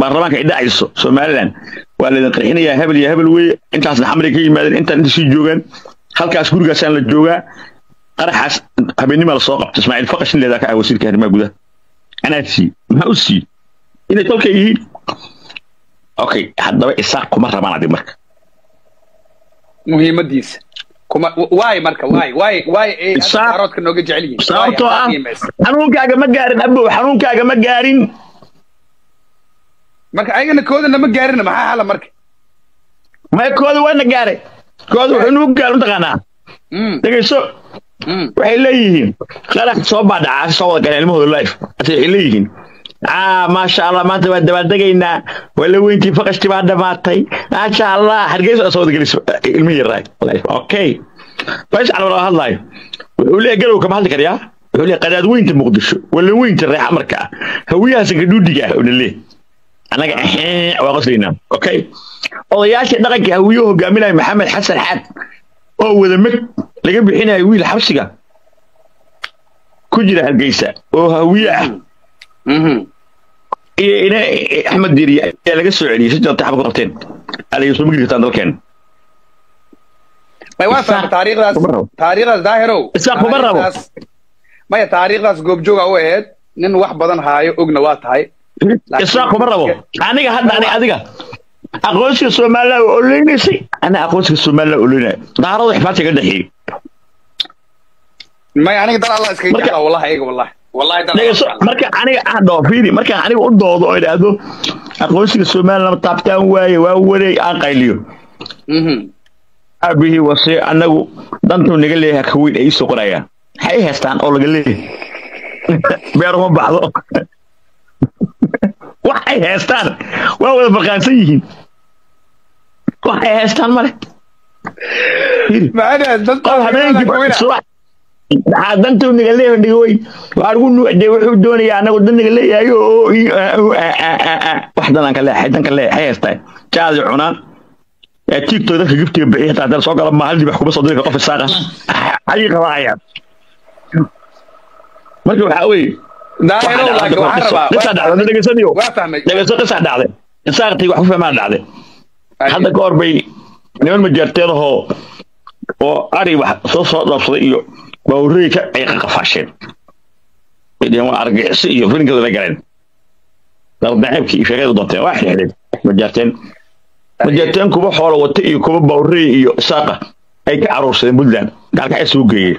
Baarlamaanka ay dhacayso Somaliland waa laydin qarxinayaa, hebel iyo hebel weeye, intaasna xamri ka yimaadeen, intaan inta sii joogaan halkaas gurigaasaan la joogaa. Qaraxaas habeennima la soo qabto Ismaaciil Faqash leedaa ka ah wasiirka arrimaha gudaha. Anaa sii maxaa u sii inay tolka yihiin. Okay, haddaba Isaaq kuma rabaan adig marka muhiimadiisa kuma waay marka waay waay waay ay daaroodka nooga jecel yihiin. Sababtoo ah xanuunkaaga ma gaarin abow, xanuunkaaga ma gaarin. Marka ayagana koodana ma gaarin, maxaa xala marka? Maya, kooda waana gaaray, kooda wuxuu nugu gaarin mataqaanaa. Dhegeyso, waxay leeyihiin qarax soo baadhacaa soo wada galeen ilmahooda life. Waxay leeyihiin maasha Allah, maanta waa dabaaldegaynaa, waa la weyntii faqashtii baa dhamaatay, maasha Allah, Hargeysa soo wada gelis ilmihii yaraay life. Okay, Faysal wala hadlaayo wuxuu leeyahay Garow kama hadli karayaa. Wuxuu leeyahay qadaad weynta Muqdisho wala weynta reexa marka hawiyahaas gadhuudhiga ah una leeyahay anaga waa qoslaynaa. Okay, odayaashii dhaqanka hawiyo hogaaminaya Maxamed Xasan Xaad oo wada mag laga bixinayo wiil xabsiga ku jira Hargeysa oo hawiye ah iyo ina Axmed Diiriye ayaa laga soo celiyey si jarta xabad ku qabteen alay soo migri kartaan dalkeen. May waa fahmay taariikhdaas, taariikhdaas Daahirow. Isaaq kuma rabo. Maya, taariikhdaas goobjooga u ahayd, nin wax badan haayo ogna waa tahay. Isaaq kuma rabo. Aniga hadda ani adiga aqoonsiga Soomaaliya oo oleynaysay, ana aqoonsiga Soomaaliya oleynay daarada xifaadka ka dhaxeeyay. Maya, aniga dar Allah iskaga jeclaa wallahi, ayaga wallahi wallahi dar. Marka aniga aan dhaho fiiri, marka aniga u doodo oo idhaahdo aqoonsiga Soomaaliya lama taabtaan waaye, waa wareeg aan qayliyo abihii wase anagu dantuu naga leeyahay ka weyn ay soo qorayaan. Maxay haystaan oo laga leeyahay? Beer uma baxdo, wax ay haystaan waa wada farqaansan yihiin, wax ay haystaan male. Maxaa dantuu naga leeyahay naga weyn? Waxaa ugu nuucdee wuxuu doonayaa anagu dan naga leeyahay oo wax dan aan ka leeyahay, dan ka leeyahay haystaan jaadi cunaan TikTok dadka giftiga bixiya xitaa hadda soo gala ma hal dibax kuma soo diri qof Isaaqa ayay qabanayaan. Marka waxaa weeye dhegeyso, qisa dhacday Isaaqtii wax ku fahmaan dhacday hadda ka hor bay niman majeerteedahoo oo ari wax soo soo dhoofsaday iyo bawrey ka ay qafaasheen waa argixisyo iyo filinka la galeen dardaceebkii iyo sheekada doonteen waa xirxireen majeerteen. Majeerteen kuwa xoolo wata iyo kuwa bawrey iyo Isaaqa ay ka caruursadeen Puntland gaalkacay soo geeyey.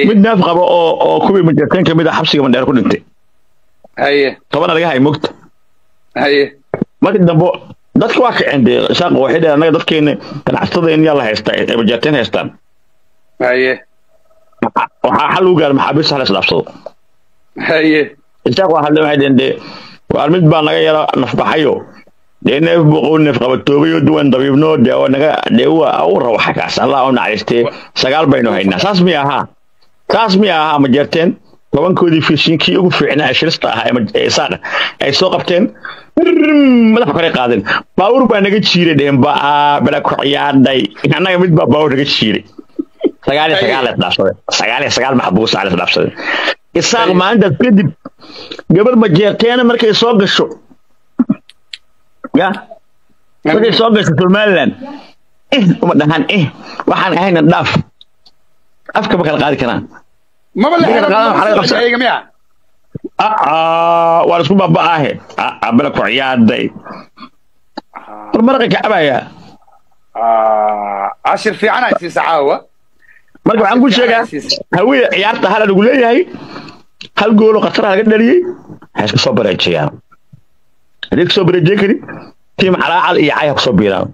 Mid neef qaba oo kuwii majeerteen kamid ah xabsiga Mandheer ku dhintay tobana laga hay mogta. Markii dambe dadka waa kaceen dee Isaaqa waxay dhaheen annaga dadkeena ganacsatada in yaa la haystaa ay majeerteen haystaan. Waxaa xal ugu gaaray maxaabiista hala isdhaafsado. Isaaq waa hadle waxay dhaheen dee waar mid baa naga yara nafbaxayo dee neef boqow neef qabatoobayo duwan dabiibno dee oo naga dee waa u rawaxa kaas Allah u naxariistee 9 baynu haynaa. Saas miya ahaa, saas miya ahaa majeerteen tobankoodii fiishinkii ugu fiicnaa ee shirista ahaa ee Isaaqa ay soo qabteen madaxa kore qaadeen. Baawur baa naga jiiray dheheen baa bala ku ciyaadhay annaga mid baa baawur naga jiiray. 9 iyo 9 isdhaafsaday, 9 iyo 9 maxbuus ala isdhaafsaday Isaaq. Maalintaas kadib gabar majeerteena markay soo gasho ya markay soo gasho Somaliland uma dhahan waxaan ahayna dhaaf afka ma kala qaadi karaan. Maba la xiro miya? Waa isku baaba'aahe bala ku ciyaaday war maraqa ka cabaya. Cashir fiican ay siisa caawa. Marka waxaan ku sheegaa hawiye ciyaarta hala lagu leeyahay hal goolo khatar laga dhaliyey waxay iska soo bareejayaan haddii ka soo bareejiye karin tiim calaacal iyo cay ha kusoo biiraan.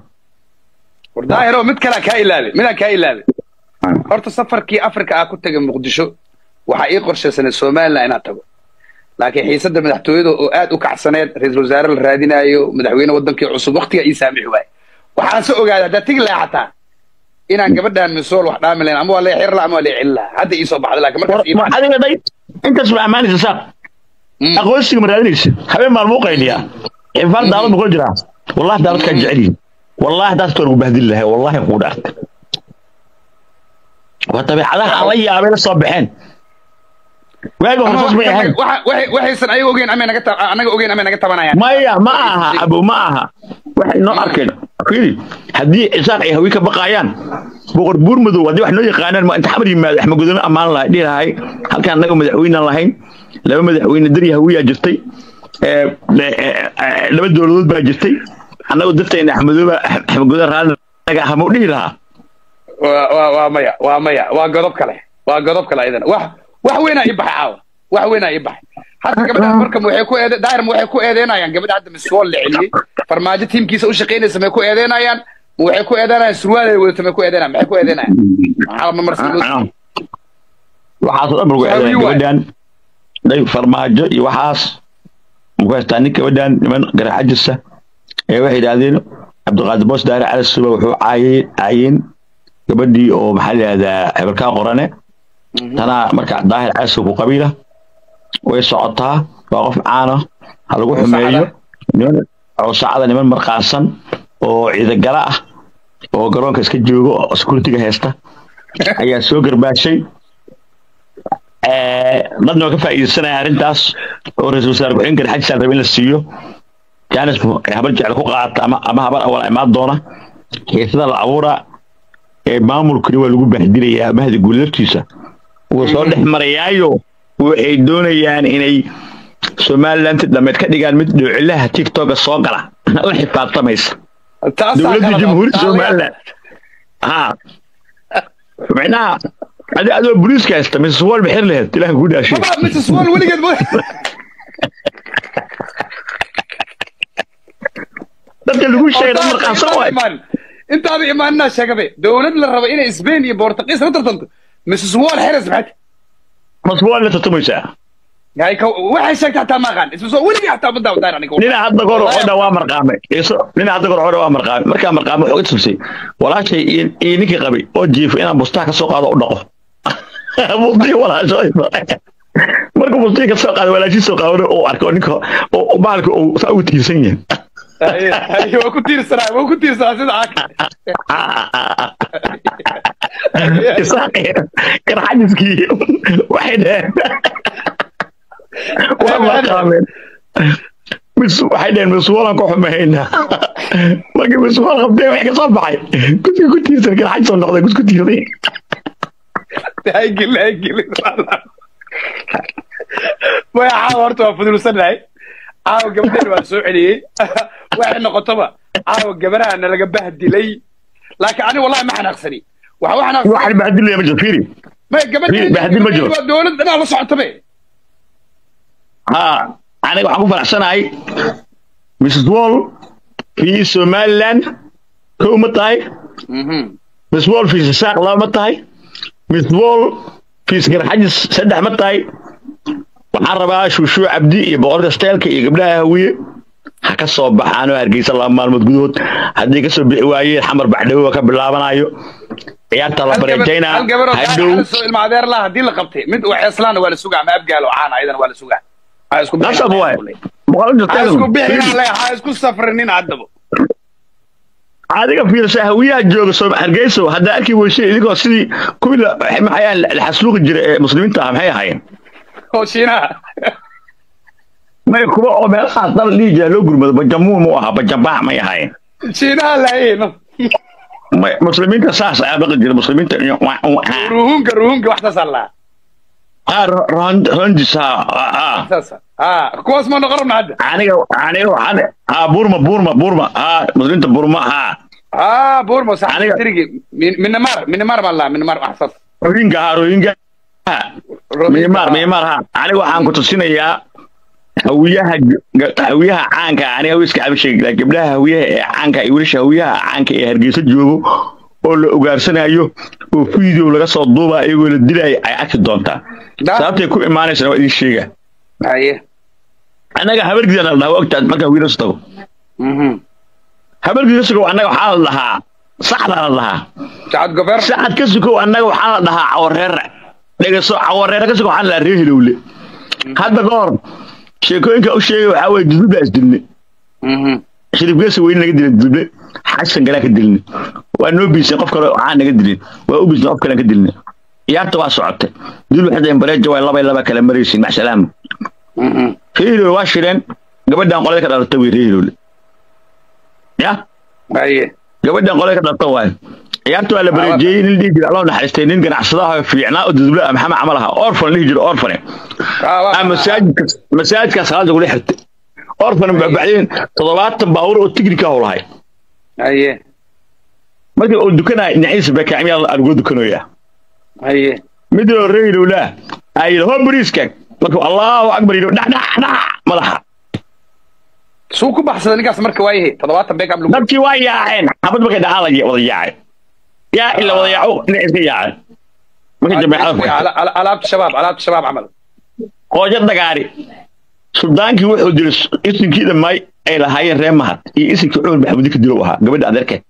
War Daahiro, mid kalaa kaa ilaabay, midaan kaa ilaabay horta. Safarkii Afrika aa ku tagay Muqdisho waxaa ii qorshaysanay Somaliland inaan tago, laakiin xiisadda madaxtooyada oo aad u kacsaneed, ra-iisul wasaare la raadinayo, madaxweyne wadankii cusub, waqtigaa ii saamixi waaye. Waxaan soo ogaaday haddaa tegi lahaa xataa inaan gabadhan misool wax dhaami lahayn, ama waa lee xiri lahaa ama waa lee celin lahaa. Hadda ii soo baxday, laakiin markaas ii adiga dhay intaas ma ammaanaysa Saaq aqoonsiga ma raadinaysa habeen maalmuu qayliyaa xifaal daalad ma kula jiraa. Wallahi daalad kaa jecel yihiin, wallahi daas toon ugu bahdili lahay, wallahi kugu dhaartay waa dabeecadaha aan la yaabay la soo baxeen. Waaga hore saas may ahayn. Waxaysan ayaga ogeyn ama naga anaga ogeyn ama naga tabanayaan. Maya, ma aha abo, ma aha. Waxay noo arkeen fiiri, haddii Isaaq ay Hawi ka baqayaan, Boqor Buur Madow haddii wax noo yaqaanaan, ma inta Xamar yimaado Axmed Gudoomiye ammaan lahay, dhihi lahay halkaan annaga madaxweyne lahayn, laba madaxweyne dari Hawiyaa jirtay, laba dowladood baa jirtay, annagu dartayna Axmedooba Axmed Gudoomiye raalli naga ah, ma dhihi lahaa? Waa maya, waa maya, waa godob kale, waa godob kale ayadana. Wax weynaa ii baxay caawa, wax weynaa ii baxay. Hadda gabadha marka waxay ku eede daayir, waxay ku eedeynayaan gabadha hadda miswool la celiyey, Farmaajo tiimkiisa u shaqaynaysa, may ku eedeynayaan? Ma waxay ku eedeynayaan surwaal ay wadato? May ku eedeynayaan? Maxay ku eedeynayaan? Maxaa ma marsi loo siiyey? Waxaas oo dhan lagu eedeynaya gabadhan day Farmaajo iyo waxaas muku haystaa nin gabadhan niman garaxajisa ee waxay yidhaahdeen Cabdiqaadir Boos Daare Cali Suba wuxuu caayay caayeen gabadhii oo maxaa la yidhahdaa hebelkaa qorane tanaa. Marka Daahir Cali Suba ku qabiila way socotaa, waa qof caana ha lagu xumeeyo niman coosacada, niman marqaansan oo ciidagala ah oo garoonka iska joogo oo security-ga haysta ayaa soo garbaashay. Dadna waa ka faa'iidaysanaya arrintaas oo ra-iisul wasaare ku-xigeenka Xaji raba in la siiyo jaanis Habar Jecel ku qaata ama Habar Awal imaan doona. Xiisada la abuuraa ee maamulkani waa lagu bahdilayaa. Mahdi Guul laftiisa wuu soo dhex marayaayo, waxay doonayaan inay Somaliland dhameed ka dhigaan mid dhoocilaha TikToka soo gala la xisaabtamaysa dowladda Jamhuuriyadda Somaliland. Ha micnaha adi adoo booliiska haysta Mrs Wall bixir lahayd, ilaah kuu dhaashay. Mrs Wall weligeed dadka lagu sheegay dad marqaansan waay. Intaada imaanina sheegabe, dowlad la rabo inay Spain iyo Bortugiis la tartanto, Mrs Wall xeres maxay? Mrs Wall la tartamaysaa. Waxay sheegtay xataa ma aqaan. Mrs Wall weligii xataa ma daawadaan aniga. Nina hadda goor oo dhan waa marqaamay iso, nina hadda goor oo dhan waa marqaamay. Markaa marqaamay wuxuu tusay walaashay iyo ninkii qabay oo jiifo inaan bustaha ka soo qaado u dhaqo bustii walaashay. Markuu bustii ka soo qaado walaashii soo qaado oo arko ninka oo bahalka uu saa ugu tiirsan yahay. Waa ku tiirsanaa, waa ku tiirsanaa sida caaka. Isaaqi Garxajiskii waxay dhaheen waa marqaameen, waxay dhaheen miswalan ku xumahaynaa. Markii miswal qabteen waxay ka soo baxay gudka ku tiirsan Garxajis oo noqday gud ku tiirsan. Haygel haygel, maya, caawa horta waa fudulsanahay. Caawa gabadheen waa soo celiyey, waxay noqotoba caawa gabadhaha nalaga bahdilay, laakiin ani wallahi ma xanaaqsani. Waxa xanaaqsani wax bahdilaya ma jiro, fiiri. Maya, gabadheen bahdil ma jiro, waa dowlad dhanaa la socotabe. Ha, aniga waxaan ku faraxsanahay Mrs Wall fi Somaliland kow ma tahay, Miss Wall fi Isaaq laba ma tahay, Miss Wall fi Garxajis saddex ma tahay. Waxaan rabaa Shuushuu Cabdi iyo boqorka steelka iyo gabdhaha Hawiye ha ka soo baxaan oo Hargeysa 2 maalmood gudahood. Haddii ka soo bixi waayeen, Xamar Baxdhawo ka bilaabanayo ciyaarta la bareejaynaa. Hal gabar oo soo ilma adeer laha haddii la qabtay, mid waxeeslaana waa la sugaa, ama Abgaal oo caana ayadana waa la sugaa. Ha isku nasab waay. Ha isku bixin, ha isku safrinin haddaba. Adiga fiirsa Hawiyaha jooga soo Hargeysa hadda arki weysay idinkoo sidii kuwii maxay la xasluuqi jiray ee muslimiinta ah, maxay ahaayeen? Oo Shiinaha. May, kuwa oo meelahaas dal dhihi jira loo gurmado, bajamuun mu ahaa, bajabaac may ahaayeen? Shiinaha lahayn. May, muslimiinta saas ayaa dhaqi jira muslimiinta. Ruhunka, ruhunka wax saas allaa. Rondis ha. Saas ha, kuwaas ma noqon rabna hadda. Aniga waxaan ha Burma, Burma, Burma ha, muslimiinta Burma ha. Ha, Burma sax. Tirigi Minamar, Minamar ma laa, Minamar wax saas. Rohingya ha, Rohingya ha, Myanmar, Myanmar ha. Aniga waxaan ku tusinayaa Hawiyaha, Hawiyaha caanka. Aniga Hawiya iska cabi sheegi, gabdhaha Hawiyaha ee caanka iyo wiilasha Hawiyaha caanka ee Hargeysa joogo oo la ugaarsanayo oo video laga soo duuba iyagoo la dilaayo ay arki doontaa. Sababtay ku imaanaysana waa idin sheega. Haye. Annaga Habargida la dhahaa, ogtaad markaa wiilasha tago Habargida sugow, annaga waxaa la dhahaa saxda la dhahaa Sacad gober. Sacad ka sugow, annaga waxaa la dhahaa Cawareere. Dhegeyso, Cawareere ka sugow, waxaa la dhahaa Reer Hilowle. Hadda ka hor sheekooyinka u sheegay waxaa weeye Duduble isdilne, Shirib Geesi weyne naga dilay Duduble, Xasan Galaa ka dilne, waa noo biisay qof kale, waxaa naga dilin, waa u biisay qof kale ka dilne. Ciyaarta waa socotay, dil waxay dhaheen bareeja waa 2-2 kala maraysiin, macsalaama. Reer Hiloole waa shireen. Gabadhan qolada ka dhalatay way reer Hiloole ya. Gabadhan qolada ka dhalatay waay. Ciyaarta waa la bareejeeyey. Nin dhihi jira, Allah naxariistay, nin ganacsadaha fiicnaa oo dudubla ah, Maxamed camal ahaa, orfan dhihi jira, orfane. Masaajidka salaada kula xirtay orfan bacdeen 70 baabuur oo tignika howlahay. Markii uu dukanaya dhinaciisa bakaacmiyaa lagu dukanaya. Mid oo reer ay ho bariiska markuu Allahu akbar yidhi, dhac dhac dhac madaxa. Suu ku baxsaday ninkaas marka waayahay 70 beekam lagu Dadkii waa yaaceen. Xabad markay dhacaa la wada yaacay, yaa ila wada yaaco, dhinac iska yaacay markii jameecada furtay. Alaabta shabaab, alaabta shabaab camal. Qoojo dagaari suldaankii wuxuu dilay isinkii dhammaay ay lahaayeen reer Mahad iyo isinkii Cumar Maxamuud ka dilo ahaa gabadha adeerkeed.